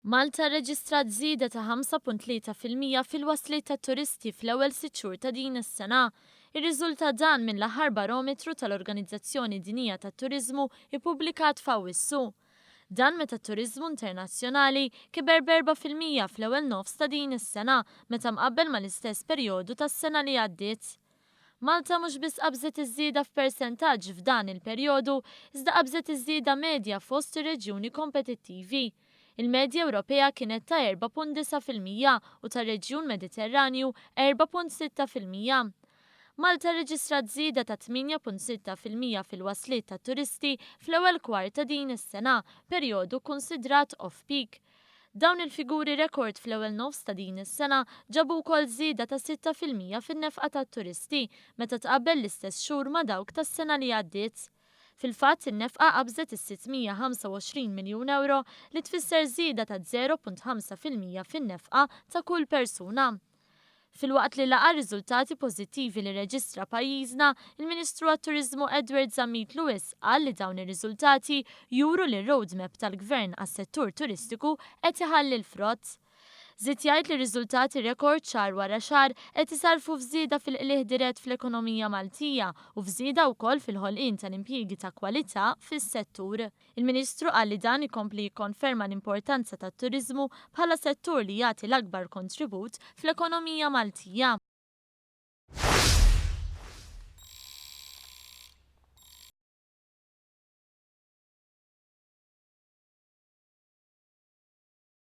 Malta rreġistrat żieda ta' 5.3% fil-wasliet tat-turisti fl-ewwel 6 xhur ta' din is-sena. Irriżulta dan mill-aħħar barometru tal-Organizzazzjoni Dinjija tat-Turiżmu ippubblikat f'Awwissu. Dan meta t-turiżmu internazzjonali kiber b'4% fl-ewwel nofs ta' din is-sena meta mqabbel mal-istess perjodu tas-sena li għaddiet. Malta mhux biss qabżet iż-żieda f'persentaġġ f'dan il-perjodu, iżda qabżet iż-żieda medja fost ir-reġjuni kompetittivi. Il-medja Ewropea kienet ta' 4.9% u tar-reġjun Mediterranju 4.6%. Malta rreġistrat żieda ta' 8.6% fil-wasliet tat-turisti fl-ewwel kwart ta' din is-sena, perjodu kkunsidrat off-peak. Dawn il-figuri rekord fl-ewwel nofs ta' din is-sena ġabu wkoll żieda ta' 6% fin-nefqa tat-turisti meta tqabbel l-istess xhur ma' dawk tas-sena li għaddiet. Fil-fatt, in-nefqa qabżet is-625 miljun ewro li tfisser żieda ta' 0.5% fin-nefqa ta' kull persuna. Filwaqt li laqa' riżultati pożittivi li rreġistra pajjiżna, il-Ministru għat-Turiżmu Edward Zammit Lewis qal li dawn ir-riżultati juru li r-roadmap tal-Gvern għas-settur turistiku qed iħalli l-frott. Żied jgħid li r-riżultati rekord xahar wara xahar qed isarrfu f'żieda fil-qligħ dirett fl-ekonomija Maltija u f'żieda wkoll fil-ħolqien tal-impjiegi ta' kwalità fis-settur. Il-Ministru qal li dan ikompli jikkonferma l-importanza tat-turiżmu bħala settur li jagħti l-akbar kontribut fl-ekonomija Maltija.